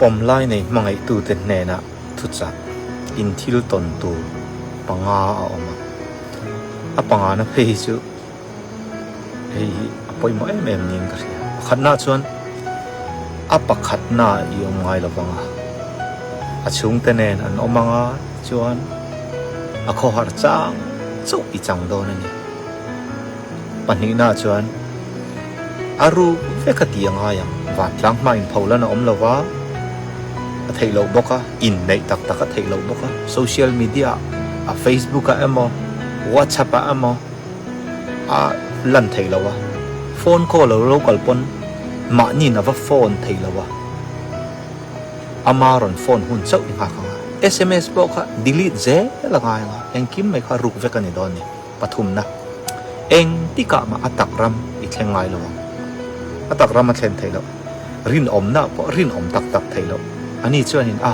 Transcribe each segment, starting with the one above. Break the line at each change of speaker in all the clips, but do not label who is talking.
Pawmlai nei hmangaihtute hnenah thuchah in thil tawn tur panga a awm a, a pangana phei hi chu hei hi a pawimawh em em niin ka hria. Pakhatna chuan a pakhatna i awm ngai lo vang a, a chhungte nen an awm ang a chuan a khawhar chang chauh i chang dawn a ni. Pahnihna chuan a ruk vek a ti a ngai ang, vantlang hma in pholan a awm lo va, a theih loh bawk a, inneih tak tak a theih loh bawk a, social media ah Facebook ah emaw WhatsApp ah emaw a lan theih loh a, phone call a lo kal pawn mahniin a va phone theih loh a, ama rawn phone hun chauh i nghak ang a, sms pawh kha delete zel a ngai ang a, engkim mai kha ruk vek a ni dawn a ni. Pathumna, Eng tikah mah a tak ram i thleng ngai lo ang. A tak ram a thlen theih loh. Rinawmna pawh rinawm tak tak theih loh. Ani chuanin, A,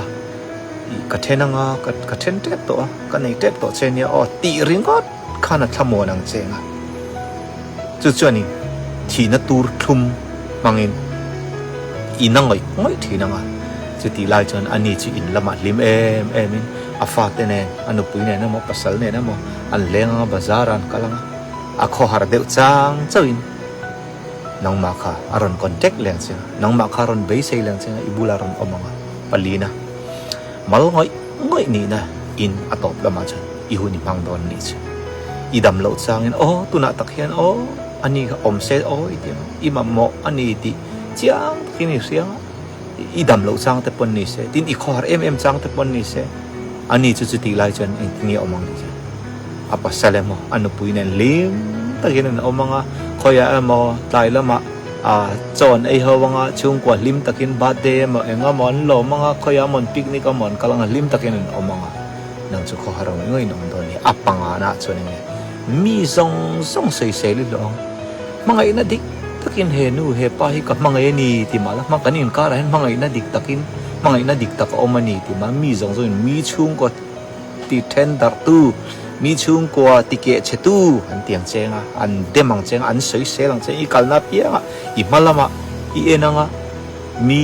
i ka then anga, ka ka then tep tawh a, ka nei tep tawh che nia aw tih ringawt khan a thlamuan ang che nga. Chu chuanin thihna tur thlum hmangin i na ngawih ngawih thin anga. Chutih lai chuan ani chu in lamah hlim em emin a fate nen, a nupui nen emaw, pasal nen emaw, An leng anga bazar ah an kal anga a khawhar deuh chang chauhin nangmah kha a rawn contact leng che a, nangmah kha a rawn beisei leng che a, i bulah a rawn awm anga palina mal ngawih ngawih nihna in a tawp lamah chuan i hun i hmang dawn anih chu. I dam loh changin aw tunah tak hian aw ani kha awm se aw i ti ang i mamawh ani tih chiang takin i hria ang a, i dam loh chang te pawn ni se tin i khawhar em em chang te pawn ni se. Ani chu chutih lai chuan engtin nge awm ang tih chuan a pasal emaw a nupui nen hlim takin an awm ang a, khawiah emaw tlai lamah ah chaw an ei ho ang a, chhungkua hlim takin birthday emaw eng emaw an lawm ang a, khawiah emaw an picnic emaw an kal ang a, hlim takin an awm ang a, nang chu khawhar ang engawin awm dawn ni. A pangana chuan enge mi zawng zawng sawisel i hlawh ang, hmangaihna dik takin he nu he pa hi ka hmangaih a ni ti mah la, hma kan inkarah hian hmangaihna dik takin hmangaihna dik tak a awm a ni ti mah mi zawng zawngin mi chhungkaw ti then darh tu, mi chhungkua ti keh chhe tu an ti ang cheng a, an dem ang cheng a, an sawisel ang cheng a, i kalna apiangah i hma lamah i en ang a, mi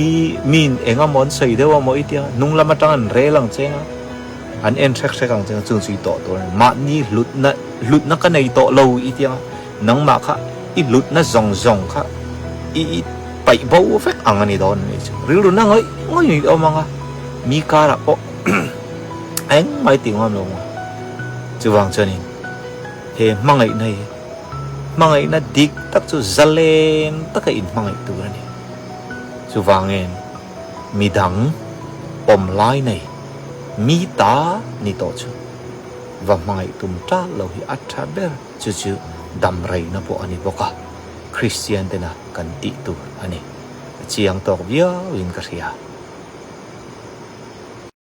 miin eng emaw an sawi deuh emaw i ti ang a, hnung lam atang an rel ang cheng a, an en hrek hrek ang cheng a, chung chu i tawh tur a ni. Mahni hlutna hlutna ka nei tawh lo i ti ang a. Nangmah kha i hlutna zawng zawng kha i i paih bo vek ang a ni dawn a nih chu. Rilru na ngawih ngawih in awm ang a, mi karah pawh engmah i ti ngam lo ang a. Chuvang chuanin he hmangaihna hi hmangaihna dik tak chu zalen taka inhmangaih tur a ni. Chuvangin midang pawm lai nei mi ta ni tawh chu va hmangaih tum ṭal lo hi a ṭha ber. Chu chu dam reina pawh a ni bawk a, Kristian tena kan tih tur a ni. A chiang tawk viauin ka hria.